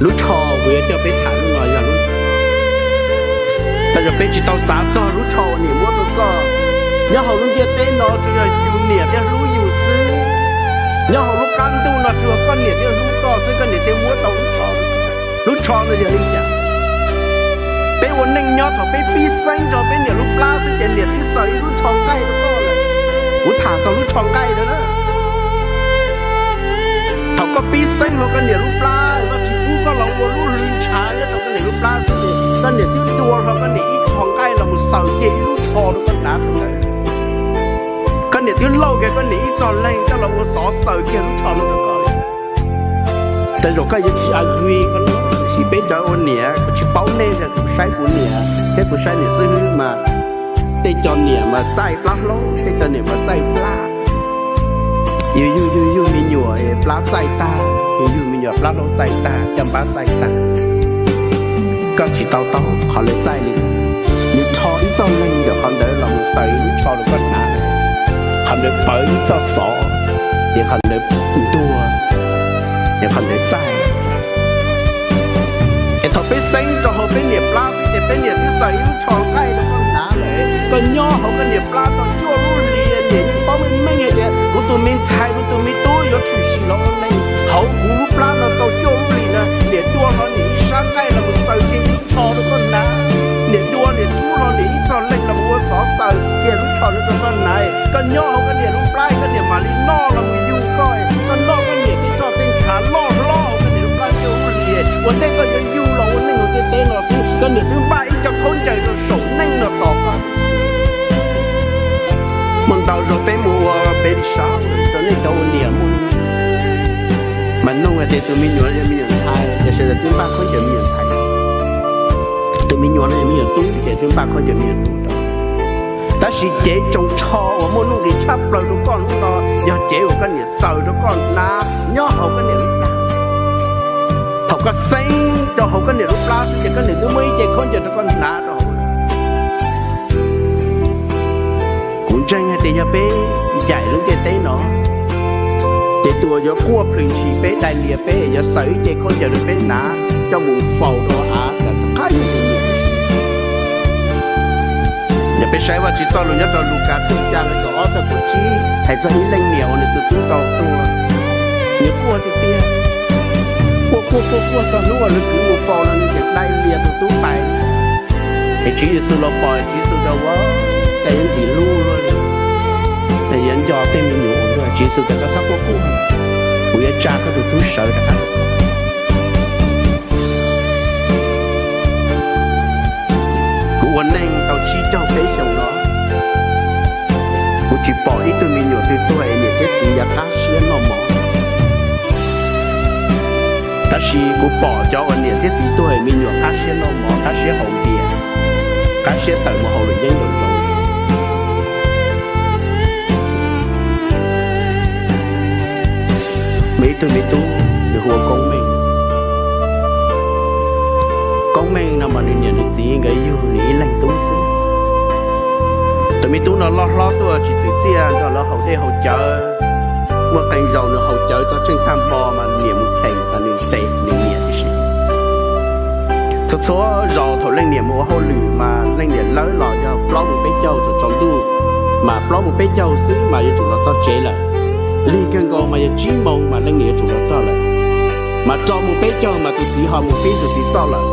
Lub tsho kuv yuav coj peb tham hnub no yog lub, tab sis peb tsis tau xav txog lub tsho uas niam muab rau koj. Nyob hauv lub ntiaj teb no tsuas yog yus niam thiaj hlub yus xwb. Nyob hauv lub qab ntuj no tsuas yog koj niam thiaj hlub koj xwb, koj niam thiaj muab tau lub tsho. Lub tsho no yog li cas? Peb ua neej nyob thaum peb pib xeeb rau peb niam lub plab xwb ces niam twb xaws ib lub tsho nqaij rau koj lawm. Kuv tham txog lub tsho nqaij no na. Thaum koj pib xeeb hauv koj niam lub plab, koj tsis pub koj los ua lub hli ntshav nyob rau koj niam lub plab xwb ces koj niam twb dua hlo koj niam ib qho nqaij los mus xaws kiag ib lub tsho rau koj hnav rau ntawd. Koj niam twb lauj kiag koj niam ib txoj leeg coj los ua xov xaws kiag lub tsho no rau koj li. Tej zaum koj yuav tsis agree, tiam sis peb cov ua niam, kuv tsis paub nej, kuv saib kuv niam thiab kuv saib niam xib hwb mas tej cov niam mas txaij plab hlaub, tej cov niam mas txaij plab. Yus yug yug yug me nyuam plab txaij tag, yus yug me nyuam plab hlaub txaij tag, caj npab txaij tag. Koj tsis tau taub qhov lawv txaij li. Nws rho ib txoj leeg ntawm qhov ntawd los mus xaws ib lub tsho rau koj hnav. Qhov ntawd pawv ib txoj xov, ces qhov ntawd ntuag, ces qhov ntawd txaij. Es thaum peb xeeb rau hauv peb niam plab xwb ces peb niam twb xaws ib lub tsho nqaij rau koj hnav lawm. Koj nyob hauv koj niam plab tau cuaj lub hlis, niam yeej paub meej meej hais tias kuv tus me ntxhais, kuv tus me tub yuav tshwm sim los ua neeg hauv kuv lub plab no tau cuaj lub hlis na. Niam dua hlo niam ib sab nqaij los mus xaws kiag ib lub tsho rau koj hnav. Niam dua niam rub hlo niam ib txoj leeg los mus ua xov xaws kiag lub tsho rau koj hnav. Koj nyob hauv koj niam lub plab, koj niam mam li noj los mus yug koj. Koj noj koj niam twb tso tej ntshav loj hlob hauv koj niam lub plab cuaj lub hlis, ua ntej koj yuav yug los ua neej hauv ntiaj teb no xwb koj niam twb npaj ib co khaub ncaws rau saum neej no tos koj. Muaj ntau zaus peb mus ua baby shower rau nej cov ua niam mus, mas nug hais tias tus me nyuam yog me nyuam ntxhais, ces sawv daws twb npaj khaub ncaws me nyuam ntxhais. Tus me nyuam no yog me nyuam tub, ces twb npaj khaub ncaws me nyuam tub rau. Tab sis cev tsoos tsho uas muaj nuj nqis tshaj plaws rau koj hnub no yog cev uas koj niam xaws rau koj hnav nyob hauv koj niam lub plab. Thaum koj xeeb rau hauv koj niam lub plab xwb ces koj niam twb muaj ib ce khaub ncaws rau koj hnav rau hauv. Kuv ntseeg hais tias yog peb ncaim lub ntiaj teb no, ces tus uas yuav quaj plhws ntshis peb, dai lias peb, yuav xaws ib ce khaub ncaws rau peb hnav coj mus faus rau av, qab yog tus niam. Yog peb saib Vajtswv txoj lus nyob rau Lukas tshooj xya nqe kaum ob txog kaum tsib hais txog ib leej niam uas nws tus tub tau tuag, nws quaj tiag tiag, quaj quaj quaj quaj txog hnub uas nws kwv mus faus los nws tseem dai lias tus tub pais. Es Tswv Yexus los pom, Tswv Yexus tias, ua cas yuav ntxim hlub luaj li, yuav nco tej me nyuam ua luaj. Tswv Yexus tias, koj txhob quaj quaj, kuv yuav tsa koj tus tub sawv rov qab. Kuv ua neej tau tsib caug peb xyoos no, kuv tsis pom ib tug me nyuam twg tuag es niam thiab txiv yuav qab siab noj mov. Tab sis kuv pom cov uas niam thiab txiv tuag es me nyuam qab siab noj mov, qab siab haus npias, qab siab tawm mus haus luam yeeb luam zoov. Muaj ib tug me tub, nws hu ua Koob Meej. Koob Meej no mas nws niam nws txiv nkawd yug nws ib leeg tub xwb. Tus me tub no loj hlob tuaj tsis txwm txiaj nrog lawv haus dej haus cawv, muaj qee zaus nws haus cawv txog tsheej tag npo mas niam mus cheem mas nws tes nws niam tib si. Txhua txhua zaus thaum leej niam mus ua hauj lwm mas leej niam lawv los yog plaub mus peb caug txog tsaus ntuj, mas plaub mus peb caug xwb mas yuav tsum los txog tsev lawm. Lig kawg nkaus mas yog tsib moos mas leej niam yuav tsum los txog lawm. Mas rau mus peb caug mas tus txiv ho mus pib tus txiv txoj lawm.